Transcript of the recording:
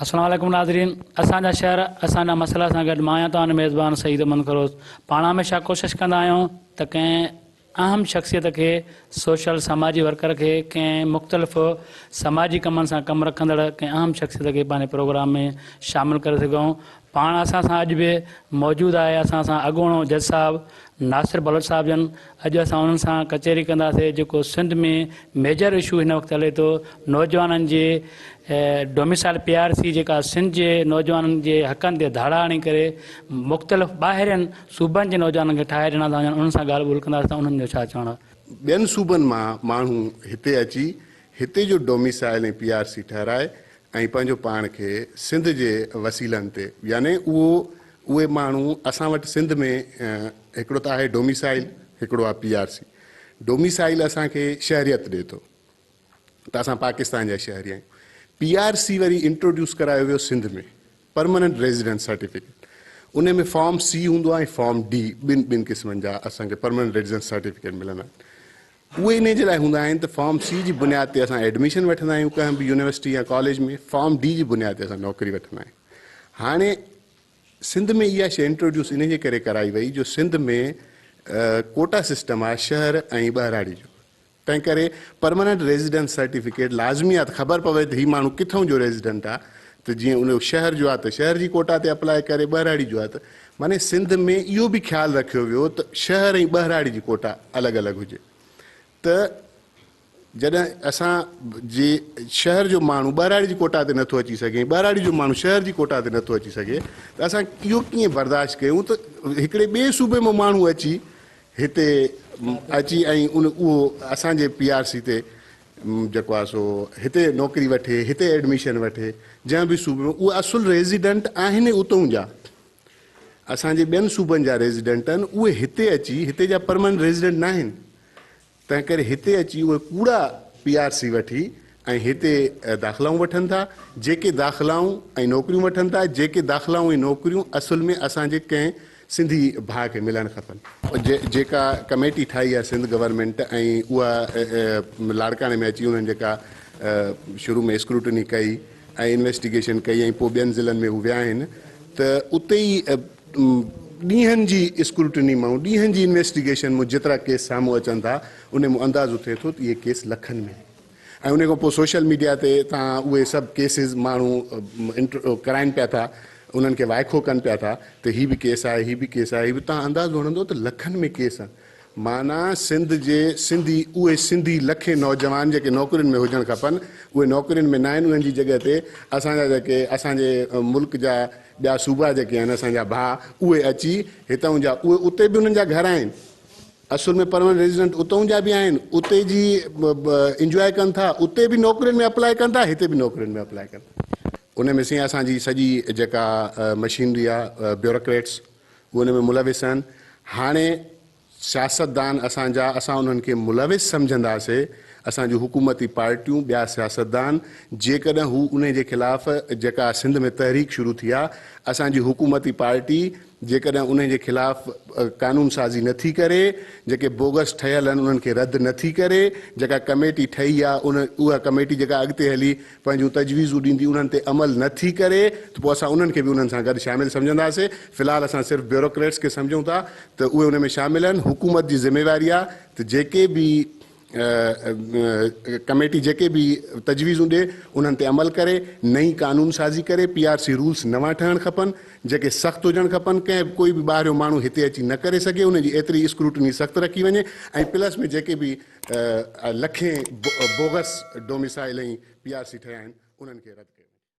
السلام عليڪم ناظرين اسان جا شهر اسان جا مسئلا سان گڏ مان آهيان توهان جو ميزبان سعيد احمد خروس پاڻ هميشه ڪوشش ڪندا آهيون ته ڪنهن اهم شخصيت کي سوشل سماجي ورڪر کي ڪنهن مختلف سماجي ڪمن سان ڪم رکندڙ ڪنهن اهم شخصيت کي پنهنجي پروگرام ۾ شامل ڪري سگهون پاڻ اسان سان اڄ به موجود آهي اسان سان اڳوڻو جج صاحب ناصر بلوچ صاحب جن اڄ اسان انهن سان ڪچهري ڪنداسي جيڪو سنڌ ۾ ميجر اشو هن وقت هلي ٿو نوجوانن جي ڊوميسائل پي آر سي جيڪا سنڌ جي نوجوانن جي حقن تي ڌاڙا هڻي ڪري مختلف ٻاهرين صوبن جي نوجوانن کي ٺاهي ڏنا ٿا وڃن انهن سان ڳالهه ٻولهه ڪنداسي ته انهن جو ڇا چوڻ آهي. ٻين صوبن مان ماڻهو هتي اچي هتي جو ڊوميسائل ۽ پي آر سي ٺهرائي ۽ پنهنجو پاڻ کي سنڌ جي وسيلن تي يعني اهو اهي ماڻهو اسان وٽ سنڌ ۾ هڪڙو ته آهي ڊوميسائل هڪڙو آهي پي آر سي ڊوميسائل اسان کي شهريت ڏي ٿو ته اسان پاڪستان جا شهري آهيون پي آر سي وري انٽروڊيوس ڪرايو ويو سنڌ ۾ پرماننٽ ريزيڊنٽ سرٽيفڪيٽ ان ۾ فارم سي هوندو آهي ۽ فارم ڊي ٻن ٻن قسمن جا اسان کي پرماننٽ ريزيڊنٽ سرٽيفڪيٽ ملندا آهن اهي انهي جي لاء هوندا آهن ته فارم سي جي بنياد تي اسان ايڊميشن وٺندا آهيون ڪنهن به يونيورسٽي يا ڪاليج ۾ فارم ڊي جي بنياد تي اسان نوڪري وٺندا آهيون هاڻي سنڌ ۾ اها شيء انٽروڊيوس انهي جي ڪري ڪرائي وئي جو سنڌ ۾ ڪوٽا سسٽم آهي شهر ۽ ٻهراڙي جو تنهن ڪري پرماننٽ ريزيڊنس سرٽيفڪيٽ لازمي آهي ته خبر پوي ته هي ماڻهو ڪٿئون جو ريزيڊنٽ آهي ته جيئن ان شهر جو آهي ته شهر جي ڪوٽا تي اپلاء ڪري ٻهراڙي جو آهي ته معني سنڌ ۾ اهو به خيال رکيو ويو ته شهر ۽ ٻهراڙي جي ڪوٽا الڳ الڳ هجي ته جڏهن اسان جي شهر جو ماڻهو ٻهراڙي جي ڪوٽا تي نٿو اچي سگهي ۽ ٻهراڙي جو ماڻهو شهر جي ڪوٽا تي نٿو اچي سگهي ته اسان اهو ڪيئن برداشت ڪيون ته هڪڙي ٻئي صوبي مان ماڻهو اچي هتي اچي ۽ ان اهو اسان جي پي آر سي تي جيڪو آهي سو هتي نوڪري وٺي هتي ايڊميشن وٺي جنهن به صوبي ۾ اهي اصل ريزيڊنٽ آهن ئي اتئون جا اسان جي ٻين صوبن جا ريزيڊنٽ آهن اهي هتي اچي هتي جا پرماننٽ ريزيڊنٽ ناهن تنهن ڪري هتي اچي اهي ڪوڙا پي آر سي وٺي ۽ هتي داخلائون وٺن ٿا جيڪي داخلائون ۽ نوڪريون وٺن ٿا جيڪي داخلائون ۽ نوڪريون اصل ۾ اسان جي ڪنهن سنڌي ڀاء کي ملڻ کپن. جيڪا ڪميٽي ٺاهي آهي سنڌ گورنمينٽ ۽ اها لاڙڪاڻي ۾ اچي انهن جيڪا شروع ۾ اسڪروٽني ڪئي ۽ انويسٽيگيشن ڪئي ۽ پوء ٻين ضلعن ۾ هو ويا آهن ته اتي ئي ڏينهن جي اسڪروٽني مان ڏينهن جي انويسٽيگيشن مان جيترا ڪيس سامهون اچن ٿا ان مان اندازو ٿئي ٿو ته اهي ڪيس لکن ۾ ۽ ان کان پوء سوشل ميڊيا تي تان اهي سڀ ڪيسز ماڻهو ڪرائن پيا ٿا انهن کي وائکو ڪن پيا ٿا ته هي به ڪيس آهي هي به ڪيس آهي هي به تان اندازو هڻندو ته لکن ۾ ڪيس آهن معنيٰ سنڌ جي سنڌي اهي سنڌي لکين نوجوان جيڪي نوڪرين ۾ هجڻ کپن اهي نوڪرين ۾ ناهن انهن جي جڳهه تي اسان جا جيڪي اسان جي ملڪ جا ٻيا صوبا جيڪي آهن اسان جا ڀاء اهي اچي هتئون جا اهي اتي به انهن جا گهر آهن اصل ۾ پرمنٽ ريزيڊنٽ اتئون جا به آهن اتي جي انجواء ڪن ٿا اتي به نوڪرين ۾ اپلاء ڪن ٿا هتي به نوڪرين ۾ اپلاء ڪن ٿا ان ۾ سين اسان جي سڄي جيڪا مشينري آهي بيوروڪريٽس اهي ان ۾ ملوث آهن. هاڻي سياستدان اسان جا اسان انهن کي ملوث سمجهنداسي، اسان جون حڪومتي پارٽيون ٻيا سياستدان جيڪڏهن هو انهي جي خلاف جيڪا سنڌ ۾ تحريڪ شروع ٿي آهي اسان جي حڪومتي پارٽي جيڪڏهن انهي جي خلاف قانون سازي نه ٿي ڪري، جيڪي بوگس ٺهيل آهن انهن کي رد نه ٿي ڪري، جيڪا ڪميٽي ٺهي آهي ان اها ڪميٽي جيڪا اڳتي هلي پنهنجون تجويزون ڏيندي انهن تي عمل نه ٿي ڪري ته پوء اسان انهن کي به انهن سان گڏ شامل سمجهنداسي، في الحال اسان صرف بيوروڪريٽس کي سمجهون ٿا ته اهي ان ۾ شامل آهن، حڪومت جي ذميواري آهي ته جيڪي به ڪميٽي جيڪي به تجويزون ڏي انهن تي عمل ڪري، نئين قانون سازي ڪري، پي آر سي رولس نوان ٺهڻ کپن جيڪي سخت هجڻ کپن، ڪنهن به ڪوئي به ٻاهريون ماڻهو هتي اچي نه ڪري سگهي ان جي ايتري اسڪروٽني سخت رکي وڃي ۽ پلس ۾ جيڪي به لکين bogus domicile ۽ P R C ٺهيا آهن انهن کي رد ڪيو وڃي.